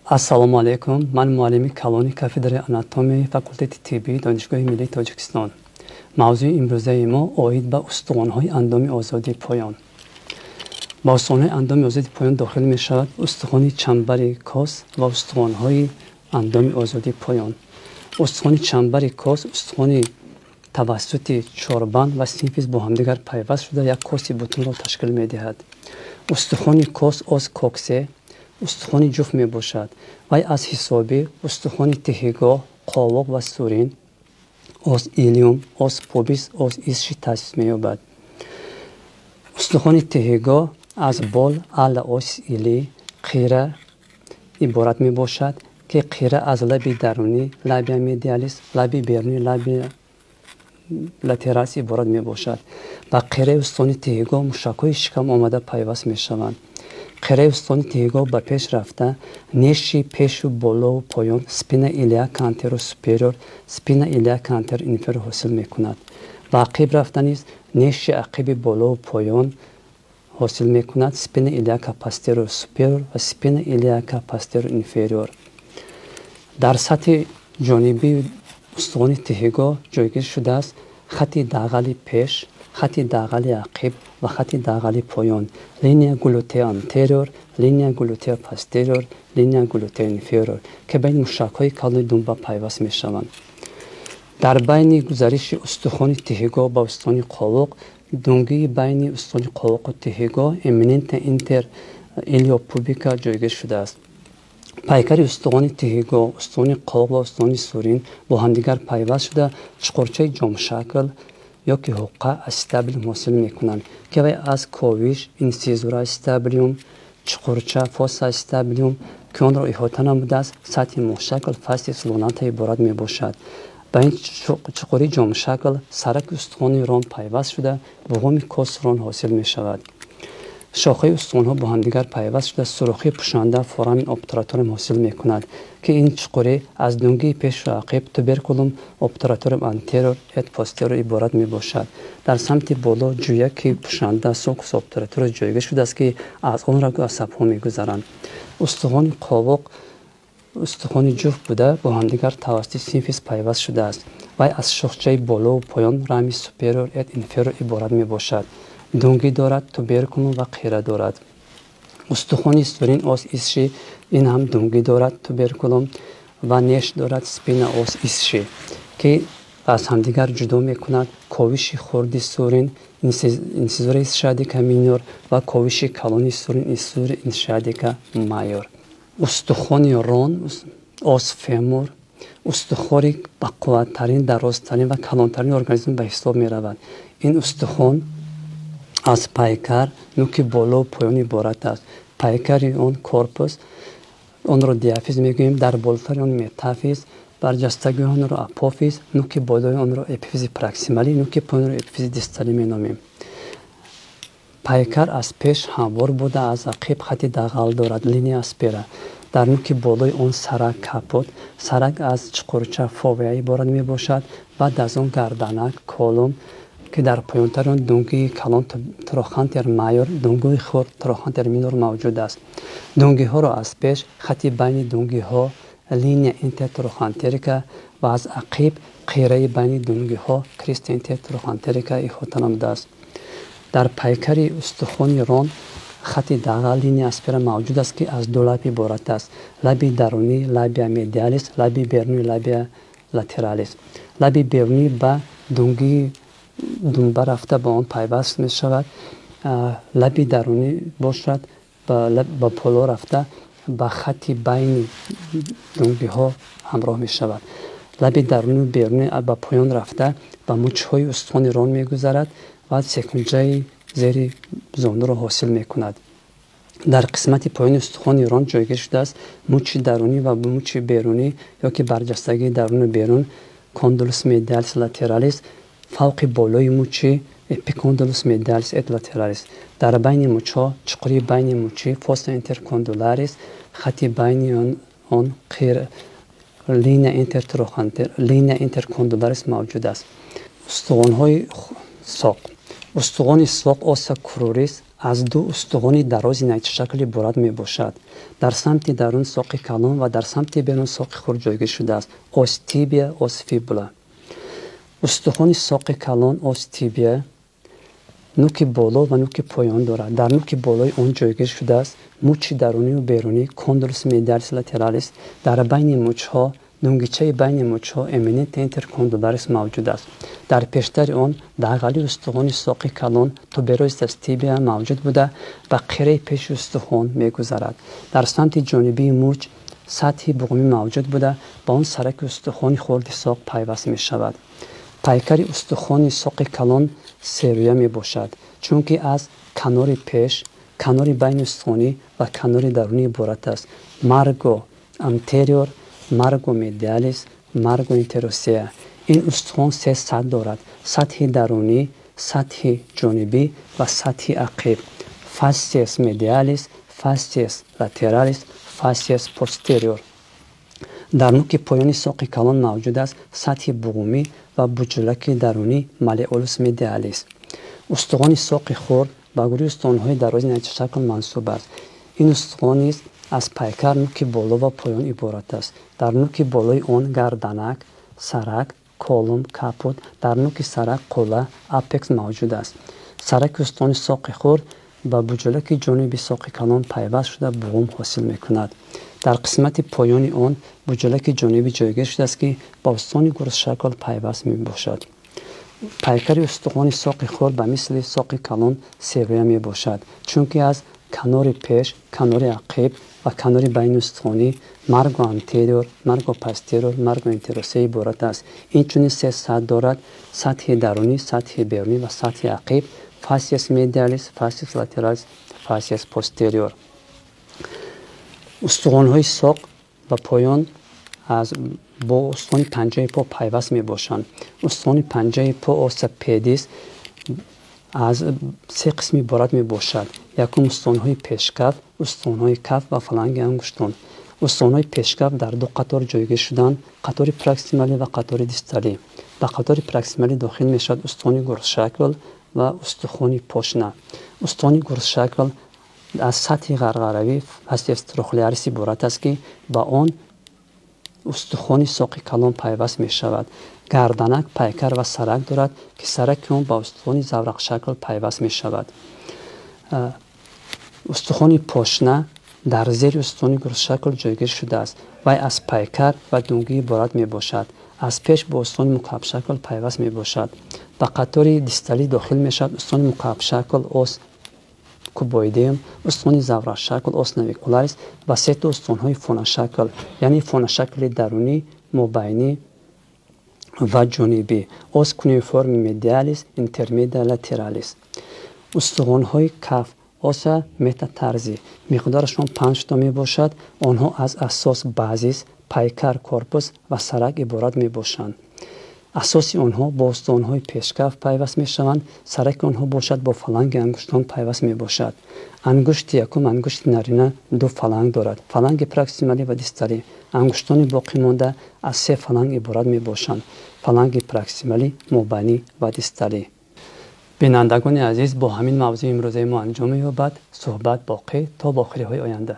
Ассалому алайкум. Ман муаллими калони кафедраи анатомияи факултети тиббии Донишгоҳи миллии Тоҷикистон. Мавзӯи имрӯзаи мо оид ба устухонҳои андоми озоди поён. Ба устухонҳои андоми озоди поён дохил мешавад устухони чамбари кос ва устухонҳои андоми озоди поён. Устухони чамбари кос устухони тавассути чорбанд ва симфиз бо ҳамдигар пайваст шуда як коси бутунро ташкил медиҳад. Устухони кос os coxae устухони ҷуфт мебошад. Вай аз ҳисоби устухони тиҳигоҳ, қовоқ ва сурин, os ilium, os pubis, os ischii таъсис меёбад. Устухони тиҳигоҳ аз бол, ala ossis ilii, қира иборат мебошад, ки қира аз лаби дарунӣ labia medialis, лаби берунӣ labia lateralis иборат мебошад. Ба қираи устухони тиҳигоҳ мушакҳои шикам омада пайваст мешаванд. Қираи устухони тиҳигоҳ ба пеш рафта неши пешу болову поён spina iliaca anterior superior, spina iliaca anterior inferior ҳосил мекунад. Ба ақиб рафта низ неши ақиби болову поён ҳосил мекунад spina iliaca posterior superior ва spina iliaca posterior inferior. Дар сатҳи ҷонибии устухони тиҳигоҳ ҷойгир шудааст хати дағали пеш, хати дағали ақиб ва хати дағали поён, linea glutea anterior, linea glutea posterior, linea glutea inferior, ки ба ин мушакҳои калони думба пайваст мешаванд. Дар байни гузариши устухони тиҳигоҳ ба устухони қовоқ, дунгии байни устухони қовоқу тиҳигоҳ eminentia inter iliopubica ҷойгир шудааст. Пайкари устухони тиҳигоҳ, устухони қовоқ ва устухони сурин бо ҳамдигар пайваст шуда чуқурчаи ҷомшакл ёки ҳуққа acetabulum ҳосил мекунанд, ки вай аз ковиш incisura acetabulum, чуқурча fossa acetabulum, ки онро иҳота намудааст сатҳи моҳшакл facies lunata иборат мебошад. Ба ин чуқури ҷомшакл сараки устухони рон пайваст шуда буғуми кос рон ҳосил мешавад. Шохаи устухонҳо бо ҳамдигар пайваст шуда сурохии пӯшанда foramen obturatorium ҳосил мекунад, ки ин чуқурӣ аз дунгии пешу ақиб tuberculum obturatorium anterior et posterior иборат мебошад. Дар самти боло ҷӯяки пӯшанда sulcus obturatorius ҷойгир шудааст, ки аз он рагу асабҳо мегузаранд. Устухони қовоқ устухони ҷуфт буда бо ҳамдигар тавассути симфиз пайваст шудааст. Вай аз шохчаи болову поён rami superior et inferior иборат мебошад. Дунгӣ дорад, tuberculum ва қира дорад. Устухони сурин os ischii ин ҳам дунгӣ дорад, tuberculum ва неш дорад spina os ischii, ки аз ҳамдигар ҷудо мекунад ковиши хурди сурин incisura ischiadica minor ва ковиши калони сурин incisura ischiadica major. Устухони рон os femur устухони бақувваттарин, дарозтарин ва калонтарин организм ба ҳисоб меравад. Ин устухон аз пайкар, нуки болову поён иборат аст. Пайкари он корпус, онро диафиз мегӯем, дар болотари он метафиз, барҷастагии онро апофиз, нуки болои онро эпифизи проксималӣ, нуки поёнро эпифизи дисталӣ меномем. Пайкар аз пеш ҳамвор буда аз ақиб хати дағал дорад, linea aspera. Дар нуки болои он сарак caput, сарак аз чуқурча fovea иборат мебошад, баъд аз он гарданак collum, ки дар поёнтари он дунгии калон trochanter major, дунгии хурд trochanter minor мавҷуд аст. Дунгиҳоро аз пеш хати байни дунгиҳо linea intertrochanterica ва аз ақиб қираи байни дунгиҳо crista intertrochanterica иҳота намудааст. Дар пайкари устухони рон хати дағал linea aspera мавҷуд аст, ки аз ду лаб иборат аст: лаби дарунӣ labia medialis, лаби берунӣ labia lateralis. Лаби берунӣ ба дунгии думба рафта ба он пайваст мешавад, лаби дарунӣ бошад ба боло рафта ба хати байни дунгиҳо ҳамроҳ мешавад. Лаби дарунию берунӣ ба поён рафта ба мучҳои устухони рон мегузарад ва секунҷаи зери зонуро ҳосил мекунад. Дар қисмати поёни устухони рон ҷойгир шудааст мучи дарунӣ ва мучи берунӣ ёки барҷастагии даруну берун condylus medialis lateralis, фавқи болои мучи epicondylus medialis et lateralis. Дар байни мучҳо чуқури байни мучи fossa intercondylularis, хати байни он қир linea intertrochanter, linea intercondylularis мавҷуд аст. Устухонҳои соқ. Устухони соқ ossa cruris Аз ду устухони дарози найчашакл иборат мебошад. Дар самти дарун соқи калон ва дар самти берун соқи хурд ҷойгир шудааст. Os tibia, os fibula. Устухони соқи калон os tibia нуки боло ва нуки поён дорад. Дар нуки болои он ҷойгир шудааст мучи дарунию берунӣ condylus medialis lateralis. Дар байни мучҳо дунгичаи байни мучҳо eminentia intercondylaris мавҷуд аст. Дар пештари он дағали устухони соқи калон tuberositas tibia мавҷуд буда, ба қираи пеши устухон мегузарад. Дар самти ҷонибии муч сатҳи буғумӣ мавҷуд буда, ба он сараки устухони хурди соқ пайваст мешавад. Пайкари устухони соқи калон серӯя мебошад, чунки аз канори пеш, канори байни устухонӣ ва канори дарунӣ иборат аст. Margo anterior, margo medialis, margo interossea. Ин устухон се сатҳ дорад: сатҳи дарунӣ, сатҳи ҷонибӣ ва сатҳи ақиб. Facies medialis, facies lateralis, facies posterior. Дар нуки поёни соқи калон мавҷуд аст сатҳи буғумӣ ва буҷулаки дарунӣ malleolus medialis. Устухони соқи хурд ба гурӯҳи устухонҳои дарози найчашакл мансуб аст. Ин устухон низ аз пайкар, нуки боло ва поён иборат аст. Дар нуки болои он гарданак, сарак, collum, caput, дар нуки сарак қулла, apex мавҷуд аст. Сараки устухони соқи хурд ба буҷулаки ҷониби соқи калон пайваст шуда буғум ҳосил мекунад. Дар қисмати поёни он буҷулаки ҷонибӣ ҷойгир шудааст, ки ба устухони гурзшакл пайваст мебошад. Пайкари устухони соқи хурд ба мисли соқи калон серӯя мебошад, чунки аз канори пеш, канори ақиб ва канори байни устухонӣ margo anterior, margo posterior, margo interossea иборат аст. Инчунин се сатҳ дорад: сатҳи дарунӣ, сатҳи берунӣ ва сатҳи ақиб, facies medialis, facies lateralis, facies posterior. Устухонҳои соқ ва поён аз бо устухони панҷаи по пайваст мебошанд. Устухони панҷаи по ossa pedis аз се қисм иборат мебошад. Якум устухонҳои пешкаф, устухонҳои каф ва фаланги ангуштон. Устухонҳои пешкаф дар ду қатор ҷойгир шуданд: қатори проксималӣ ва қатори дисталӣ. Ба қатори проксималӣ дохил мешавад устухони гурзшакл ва устухони пошна. Устухони гурзшакл аз сатҳи ғарғаравӣ facies trochlearis иборат аст, ки ба он устухони соқи калон пайваст мешавад. Гарданак, пайкар ва сарак дорад, ки сараки он ба устухони заврақшакл пайваст мешавад. Устухони пошна дар зери устухони гурзшакл ҷойгир шудааст. Вай аз пайкар ва дунгӣ иборат мебошад. Аз пеш бо устухони мукаабшакл пайваст мебошад. Ба қатори дисталӣ дохил мешавад устухони мукаабшакл os cuboideum, устухони заврақшакл os navicularis ва сето устухонҳои фонашакл, яъне фонашакли дарунӣ, мобайнӣ ва ҷонибӣ, os cuneiforme medialis, intermedia lateralis. Устухонҳои каф ossa metatarsi миқдорашон 5 то мебошад. Онҳо аз асос basis, пайкар корпус ва сарак иборат мебошанд. Асоси онҳо бо устухонҳои пешкаф пайваст мешаванд, сараки онҳо бошад бо фаланги ангуштон пайваст мебошад. Ангушти якум, ангушти нарина, ду фаланг дорад: фаланги проксималӣ ва дисталӣ. Ангуштони боқимонда аз се фаланг иборат мебошанд: фаланги проксималӣ, мобайнӣ ва дисталӣ. Бинандагони азиз, бо ҳамин мавзӯи имрӯзаи мо анҷом меёбад. Суҳбат боқӣ то вохӯриҳои оянда.